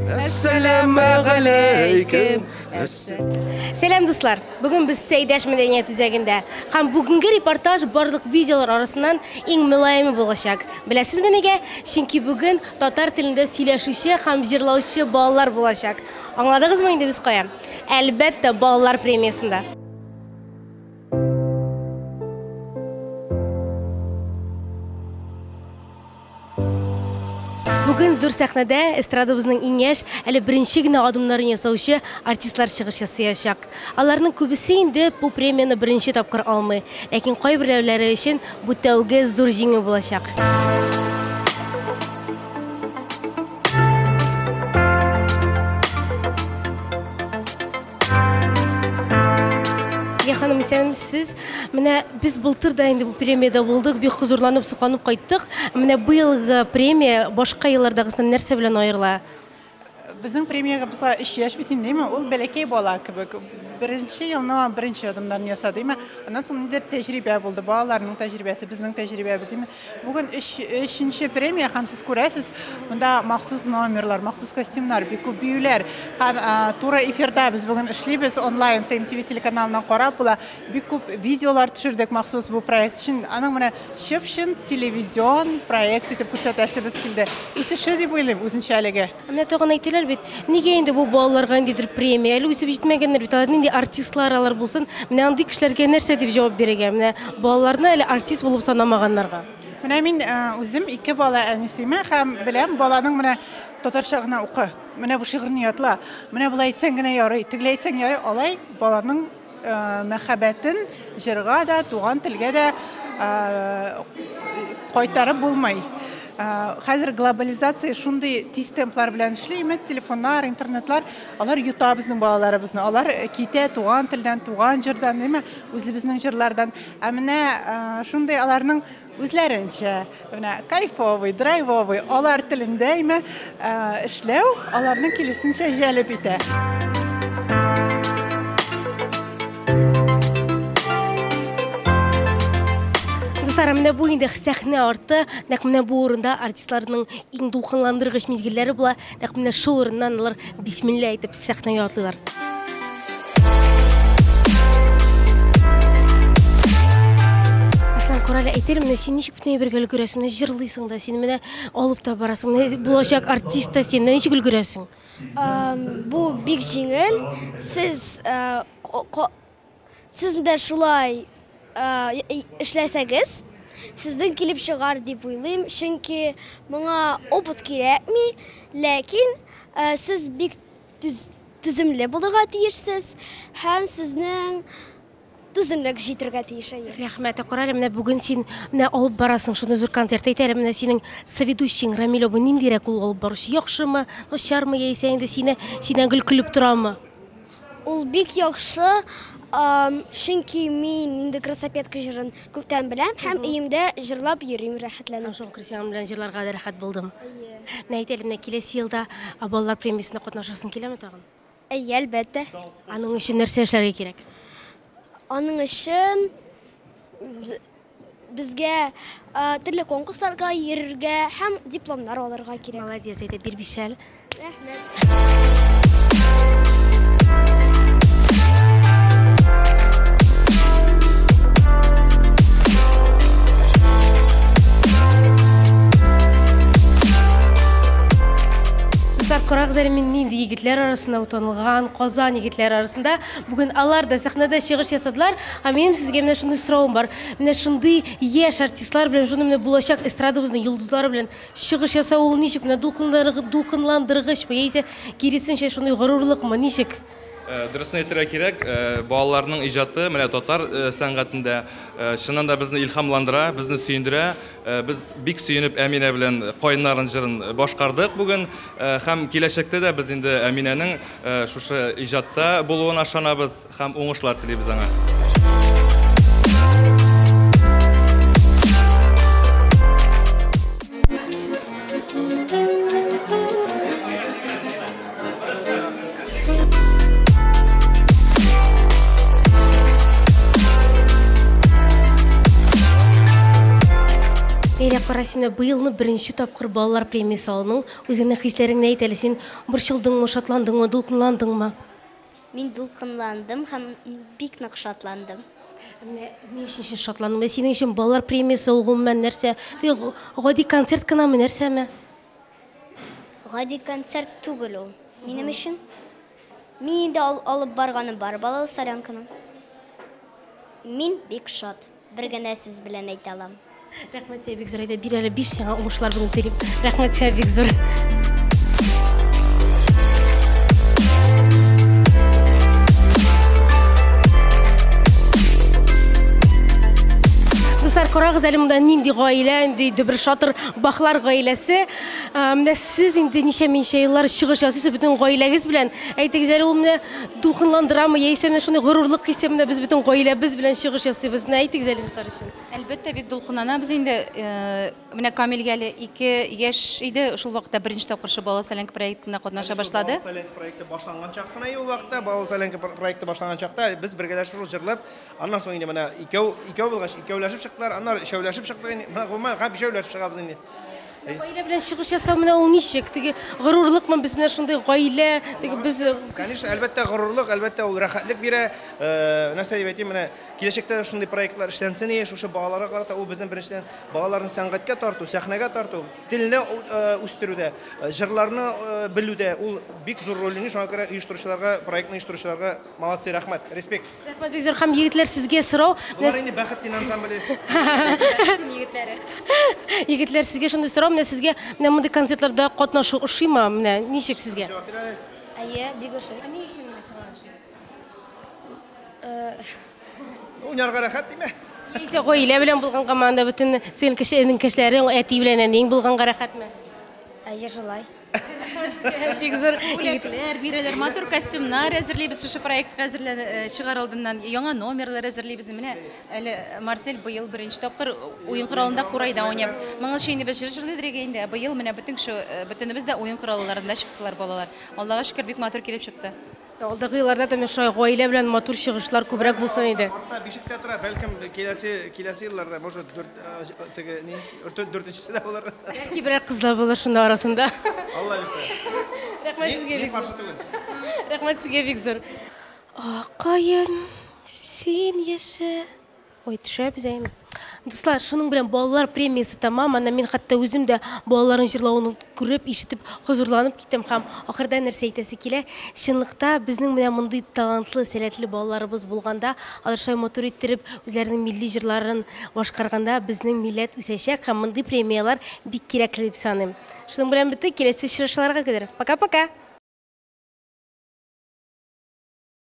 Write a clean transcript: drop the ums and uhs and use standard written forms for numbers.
Әссәламегаләйкем. Сәлам, дуслар! Бүген без Сәйдәш мәдәният үзәгендә. Һәм бүгенге репортаж барлык видеолар арасыннан иң мөлаеме булачак. Беләсезме нигә? Чөнки бүген татар телендә сөйләшүче һәм җырлаучы балалар булачак. Аңладыгызмы инде без кая? Әлбәттә, балалар премиясендә. Бүген зур сәхнәдә эстрадабызның иң яшь, әле беренче генә адымнарын ясаучы артистлар чыгыш ясаячак. Аларның күбесе инде бу премияне беренче тапкыр алмый, ләкин кайберәүләре өчен бу тәүге зур җиңү булачак. Лилия ханым, исәнмесез. Менә без былтыр да инде бу премиядә булдык, бик хозурланып, сокланып кайттык. Менә быелгы премия башка еллардагысыннан нәрсә белән аерыла? Безнең премиягә безгә 3 яшь бит инде, ул бәләкәй бала кебек. Беренче елны беренче адымнарын ясады, аннан соң ниндидер тәҗрибә булды, балаларның тәҗрибәсе, безнең тәҗрибәбез. Бүген өченче премия һәм сез күрәсез, монда махсус номерлар, махсус костюмнар, бик күп биюләр һәм туры эфирда без бүген эшлибез, онлайн ТМТВ телеканалыннан карап була. Бик күп видеолар төшердек махсус бу проект өчен. Аның менә чып-чын телевизион проект итеп күрсәтәсебез килде. Үсеше дип уйлыйм, үзенчәлеге. Менә тагын әйтәләр бит, нигә инде бу балаларга ниндидер премия, әле үсеп җитмәгәннәр бит, алар нинди артистлар алар булсын. Менә андый кешеләргә нәрсә дип җавап бирергә? Менә балаларны әле артист булып санамаганнарга. Менә мин үзем ике бала әнисеме һәм беләм, баланың менә татарча гына укы, менә бу шигырьне ятла, менә болай әйтсәң генә ярый, тегеләй әйтсәң ярый, алай баланың мәхәббәтен җырга да, туган телгә дә кайтарып булмый. Хәзер глобализация шундый тиз темплар белән эшли, именно телефоннар, интернетлар, алар йота безнең балаларыбызны. Алар китә туган телдән, туган җырдан, әйме, үзебезнең җырлардан. Ә менә шундый аларның үзләренчә, менә кайфовый, драйвовый, алар телендә әйме эшләү аларның килесенчә җәлеп итә. Дуслар, менә бу инде сәхнә арты, нәкъ менә бу урында артистларның иң дулкынландыргыч мизгелләре була. Нәкъ менә шул урыннан алар бисмилла әйтеп сәхнәгә атлыйлар. Аслан, Корале, әйтер, менә син ничек бөтенләй бергә өлгерәсең? Менә җырлыйсың да, син менә алып та барасың, менә булачак артист та син, менә ничек өлгерәсең? Бу бик җиңел. Сез сез дә шулай эшләсәгез, сезнең килеп чыгар дип уйлыйм, чөнки моңа опыт кирәкми, ләкин сез бик түземле булырга тиешсез һәм сезнең түземлек җитергә тиеш. Рәхмәт, Корале, менә бүген син менә алып барасың шундый зур концерт. Әйт әле, менә синең соведущийң Рамиль абый ниндирәк ул алып баручы? Яхшымы, начармы, яисә инде сине синнән гел көлеп торамы? Ул бик яхшы, чөнки мин инде Красопетка җырын күптән беләм һәм өемдә җырлап йөрим рәхәтләнеп. Шул Крисиан белән җырларга да рәхәт булдым. Менә әйт әле, менә киләсе елда балалар премиясендә катнашасың киләме тагын? Әйе, әлбәттә. Аның өчен нәрсә эшләргә кирәк? Аның өчен безгә төрле конкурсларга йөрергә һәм дипломнар алырга кирәк. Молодец, әйдә бир бишәл. Рәхмәт. Дуслар, карагыз әле, мин нинди егетләр арасында танылган Казан егетләре арасында. Бүген алар да сәхнәдә чыгыш ясадылар. Һәм минем сезгә менә шундый соравым бар. Менә шундый яшь артистлар белән, шундый менә булачак эстрадабызның йолдызлары белән чыгыш ясау ул ничек? Менә дулкынландыргычмы, яисә киресенчә шундый горурлыкмы, ничек? Дөресен әйтергә кирәк, балаларның иҗаты менә татар сәнгатендә чыннан да безне илһамландыра, безне сөендерә. Без бик сөенеп Әминә белән Каеннарын җырын башкардык бүген. Һәм киләчәктә дә без инде Әминәнең шушы иҗатта булуына ышанабыз һәм уңышлар телибез аңа. Ләйлә Әйдә, кара, син менә быелны беренче тапкыр балалар премиясе алының. Үзеңнең хисләреңне әйт әле, син борчылдыңмы, шатландыңмы, дулкынландыңмы? Мин дулкынландым һәм бик нык шатландым. Менә ни өчен син шатландың? Менә синең өчен балалар премиясе ул гомумән нәрсә? Теге гади концерт кынамы, нәрсәме? Гади концерт түгел ул минем өчен. Мин инде алып барганым бар балалы солянканың. Мин бик шат. Бер генә сүз белән әйтә алам. Рәхмәт сиңа бик зур, әйдә бир әле биш сиңа уңышлар бүген телим. Рәхмәт сиңа бик зур. Дуслар, карагыз әле монда нинди гаилә, нинди дөбер шатыр Бахлар гаиләсе. Менә сез инде ничә-ничә еллар чыгыш ясыйсыз бөтен гаиләгез белән. Әйтегез әле, ул менә дулкынландырамы, яисә менә шундый горурлык хисе, менә без бөтен гаиләбез белән чыгыш ясыйбыз. Менә әйтегез әле зинһар өчен. Әлбәттә, бик дулкынланабыз инде. Менә Камилгә әле 2 яшь иде, шул вакытта беренче тапкыр шул Балалы солянка проектында катнаша башлады. Балалы солянка проекты башланган чак кына ул вакытта, Балалы солянка проекты башланган чакта без бергәләшеп шул җырлап, аннан соң инде менә икәү, икәү булгач, икәүләшеп чыктылар, аннары өчәүләшеп чыктык инде. Менә гомумән, һәм бишәүләшеп чыгабыз инде. Гаилә белән чыгыш ясау менә ул ничек? Теге горурлыкмы без менә шундый гаилә, теге без Конечно, әлбәттә горурлык, әлбәттә ул рәхәтлек бирә. Нәрсә дип әйтим, менә киләчәктә дә шундый проектлар эшләнсен иде, шушы балаларга карата ул безнең беренчедән балаларны сәнгатькә тарту, сәхнәгә тарту, телне үстерүдә, җырларны белүдә ул бик зур роль уйный. Шуңа күрә оештыручыларга, проектны оештыручыларга молодцы, рәхмәт, респект. Рәхмәт бик зур. Һәм егетләр, сезгә сорау. Болар инде Бәхет ансамбле. Бәхет егетләре. Егетләр, сезгә шундый сорау, менә сезгә менә мондый концертларда катнашу ошыймы? Менә ничек сезгә? Җавап бир әле. Әйе, бик ошый. Ә ни өчен менә сиңа ошый? Уйнарга рәхәт димә. Яисә гаилә белән булгангамы, анда бөтен синең кеше, кешеләрең, әти белән әниең булганга рәхәтме? Әйе, шулай. Бик зур. Бүләкләр бирәләр, матур костюмнар әзерлибез шушы проектка әзерлән чыгар алдыннан яңа номерлар әзерлибез. Менә әле Марсель быел беренче тапкыр уен коралында курайда уйнап. Моңынчы инде без җыр җырлый идек инде, ә быел менә бөтен кеше, бөтенебез дә уен коралларында чыктылар балалар. Аллага шөкер, бик матур килеп чыкты. Алдагы елларда да менә шулай гаилә белән матур чыгышлар күбрәк булсын иде. Артта бишектә тора, бәлкем киләсе киләсе елларда, может, дүрт теге ни, дүртенчесе дә булыр. Бәлки берәр кыз да булыр шунда арасында. Алла бирсә. Рәхмәт сезгә бик зур. Рәхмәт сезгә бик зур. Акаен, син яшә. Ой, төшәбез әйме. Дуслар, шуның белән балалар премиясе тәмам. Ана мин хәтта үзем дә балаларның җырлавын күреп, ишетеп, хозурланып киттем һәм ахырда нәрсә әйтәсе килә? Чынлыкта безнең менә мондый талантлы, сәләтле балаларыбыз булганда, алар шулай матур иттереп үзләренең милли җырларын башкарганда безнең милләт үсәчәк һәм мондый премияләр бик кирәкле дип саныйм. Шуның белән бетте, киләсе очрашуларга кадәр. Пока-пока!